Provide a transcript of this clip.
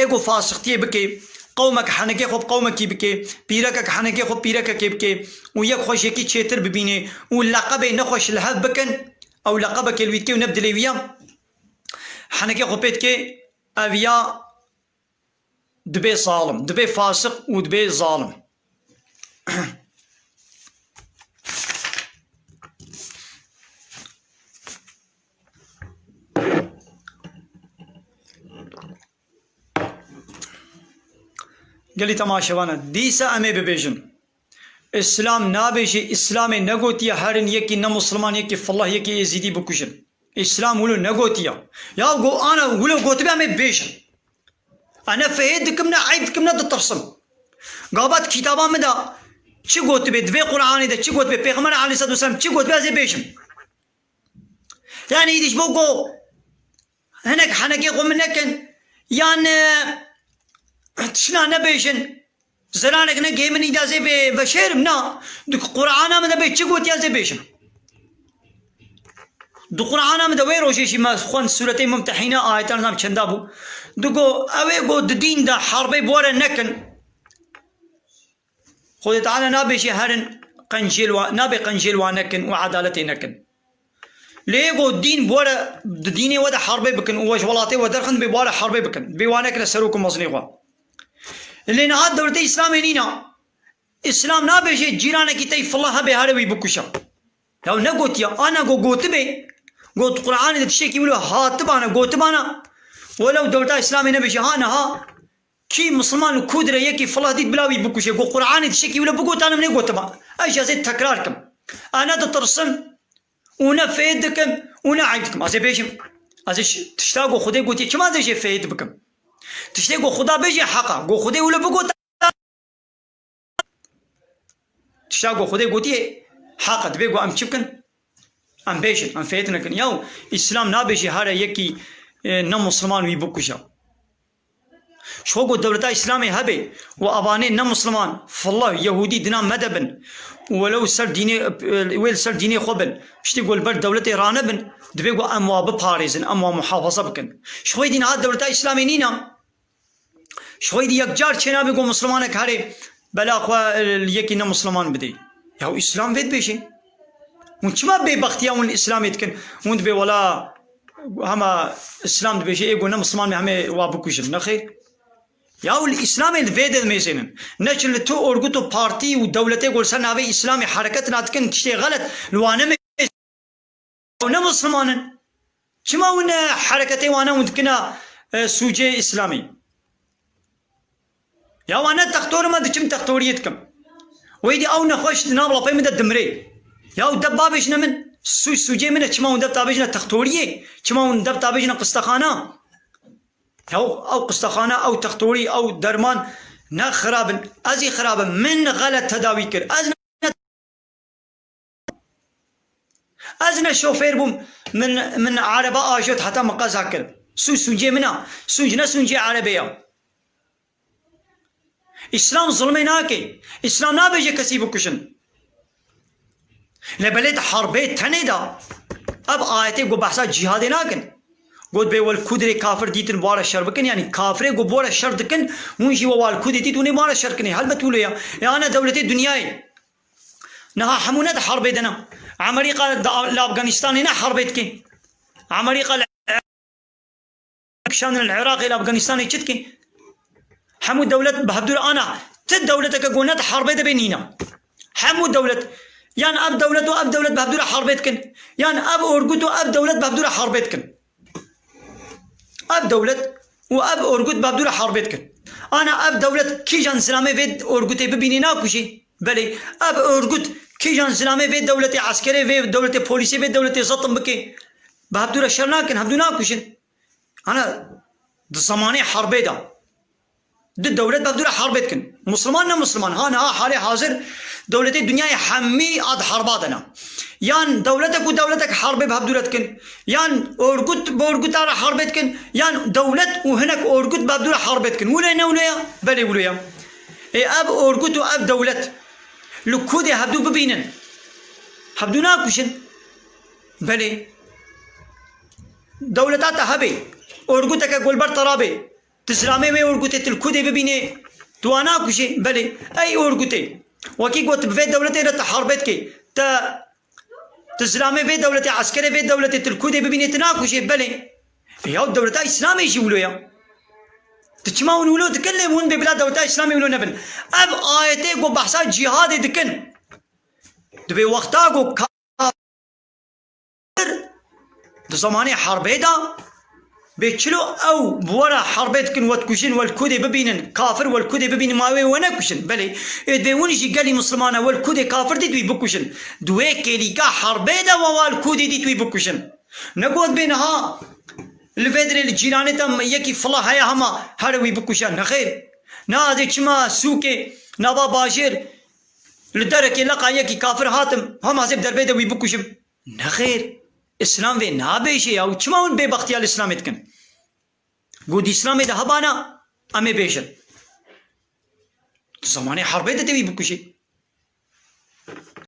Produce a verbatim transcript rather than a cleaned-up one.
ê ku fasiqtiyê bike, qewmek henekê xwe bi qewmekî bike, pîrekek henekê xwe pîrekekê bike û yek xwe ji yekî çêtir bibîne û leqebê nexweş li hev bikin, ew leqebekê li wî dike û ne bi dilê wî ya, henekê xwe pê dike, ev ya dibe zalim, dibe fasiq û dibe zalim. Gelî temaşevana, dîsa em ê bibêjin. Îslam nabêje, Îslamê negotiye herin yekî ne Musliman, yekî Fillah, yekî Êzîdî bikujin. Îslam wilo negotiye. Ya go ana wilo gotibe em ê bêjin. Ez ne fêhê dikim, ne eyb dikim, ne ditirsim. Gava di kitaba min de çi gotibe, di vê Qur'anê de çi gotibe, Pêxember aleyhisselatu vesselam çi gotibe, ez ê bêjim. Yani îdîş bo go hinek henekê xwe min nekin, yan, e, tişna nebêjin, ziranek negihê min îda zê ve-, veşêrim, na, di Qur'ana min de bê çi gotiya zê bêjim. Di Qur'ana min de wê rojê jî me xwend sûretê Mumtehîne, ayetan nizam çenda bû. Digo, ew ê go di dîn de herbê bi we re nekin. Xwedê Teala nabêje herin qencêl wa-, nabê qencêl wan nekin û edaletê nekin. Lê ê go dîn bi we re, di dînê we de herbê bikin û we ji welatê we derxin, dibê bi we re herbê bikin. Dibê wan nekine serok û mezinê xwe. Lê niha dewletê Îslamê nîna. Îslam nabêje cîranekî te yî fila hebe here wî bikuşe. Ya negotiya, ana go gotibe, got Qur'anê de tiştekî wilo hatibana, gotibana, welew dewleta Îslamê nebêje, ha niha kî Misliman li ku dire yekî fila dît bila wî bikuşe, got Qur'anê tiştekî wilo bigotane min ê gotiba. Ez jî ez ê tekrar kim. Ez ne ditirsim û ne fêh dikim û ne eyb dikim. Ez ê bêjim. Ez ê ş-, tişta go Xwedê gotiye, çima ez ê jê fêh dibikim? Tiştê go Xuda bêje heq e. Go Xwedê wilo bigot. Tişta ku Xwedê gotiye heq e, dibê ku em çi bikin? Em bêjin, em fêt nekin. Yaw, Îslam nabêje here yekî, e, ne Musliman wî bikuje. Ji xwe ku dewleta Îslamê hebe û evanê ne Musliman, Fillah, Yehûdî di nav me de bin û welew ser dînê, e, wê li ser dînê xwe bin, piştî ku li ber dewletê ranebin, dibê ku em wa biparêzin, em wa muhafaza bikin. Ji xwe dî niha dewleta Îslamê nîne. Ji xwe yî dî yek car çênabe ku Mislimanek herê bela xwe, e, li yekî ne Misliman bidê. Ya Îslam vê dibêje. Hûn çima bêbextiya hûn Îslamê dikin? Hûn dibê wela hema Îslam dibêje, ê ku ne Misliman me hemê wa bikujin. Nexêr. Ya li Îslamê li vê de dimêzênin. Neçin li tu orgut û partî û dewletê ku li ser navê Îslamê hereket nadikin, tiştê xelet li wan nemê. Ew ne Misliman in. Çima hûn, e, hereketê wan e hûn dikine, e, sûcê Îslamî? Ya wan ne textor in, me diçim textoriyê dikim. Wê dî ew nexweş di nav lapê min de dimrê. Ya ew deb babêjine min, sûc sûcê min e, çima hûn deb tabêjine textoriyê? Çima hûn deb tabêjine qistexana? Ya ew qistexana, ew textorî, ew derman ne xirab in. Ez ê xirab im. Min xelet tedawî kir. Ez ne Ez ne şofêr bûm, min, min ereba ajot heta min qeza kir. Sûc sûcê min a, sûc ne sûcê erebê ya. Îslam zulmê nake. Îslam nabêje kesî bikuşin. Lê belê di herbê tenê de ev ayetê ku behsa cîhadê nakin. Got bê wel kudirê kafir dîtin bi wa re şer bikin, yanî kafirê ku bi wa re şer dikin, hûn jî we wal kudê dît hûn ê bi wa re şer kinê. Helbet wilo ya. E ana dewletê dinyayê. Niha hemû ne di herbê de ne. Amerîka di, li Afganistanê ne herbê dike. Amerîka li kişandin li Iraqê, li Afganistanê çi dike? Hemû dewlet bi hevdû re ana. Ti dewleteke ku ne di herbê de bê nîne. Hemû dewlet. Yan ev dewlet û ev dewlet bi hevdû re herbê dikin. Yan ev orgut û ev dewlet bi hevdû re herbê dikin. Ev dewlet û ev orgut bi hevdû re herbê dikin. Ana ev dewlet kîjan zilamê vê orgutê bibînî nakujî? Belê, ev orgut kîjan zilamê vê dewletê eskerê, vê dewletê polîsê, vê dewletê zetim bike? Bi hevdû re şer nakin, hevdû nakujin. Ana di zemanê herbê de. Di dewlet bi hevdû re herbê dikin. Musliman ne musliman. Ha niha halê hazir dewletê dinyayê hemî a di herba de ne. Yan dewletek û dewletek herbê bi hevdû re dikin. Yan orgut bi orguta re herbê dikin. Yan dewlet û hinek orgut bi hevdû re herbê dikin. Wilo ne wilo ya? Belê wilo ya. Ê ev orgut û ev dewlet li ku dê hevdû bibînin? Hevdû nakuşin. Belê. Dewleta te hebe. Orguteke ku li ber te rabe. Ti zilamê wê orgutê ti li ku dê bibînê, tu wan nakujê? Belê. Ey orgutê, wekî got, bi vê dewletê re ti herbê dikê. Te, ti zilamê vê dewletê, eskerê vê dewletê ti li ku dê bibînê, ti nakujê? Belê. E, ya dewleta Îslamê jî wilo ya. Ti çima hûn wilo dikin, lê hûn bê bila dewleta Îslamê wilo nebin? Ev ayetê ku behsa cîhadê dikin, dibê wexta ku ka-, di zemanê herbê de bê çilo ew bi we re herbê dikin, we dikujin, we li ku dê bibînin, kafir we li ku dê bibînin, ma wê we nekujin. Belê, ê dibê hûn jî gelî misliman e, we li ku dê kafir dît wî bikujin. Di wê kêlîka herbê de we, we li ku dê dît wî bikujin. Ne got bê niha li vê derê li cîranê te yekî fila heye, hema here wî bikuje. Nexêr. Na dê çima sûkê nava bajêr li derekê leqa yekî kafir hatim, hema zê bi derbê de wî bikujim. Nexêr. Îslam vê nabêje ya. Û çima hûn bêbextiya li Îslamê dikin? Got Îslamê de hebana, em ê bêjin. Di zemanê herbê de tê wî bikujê.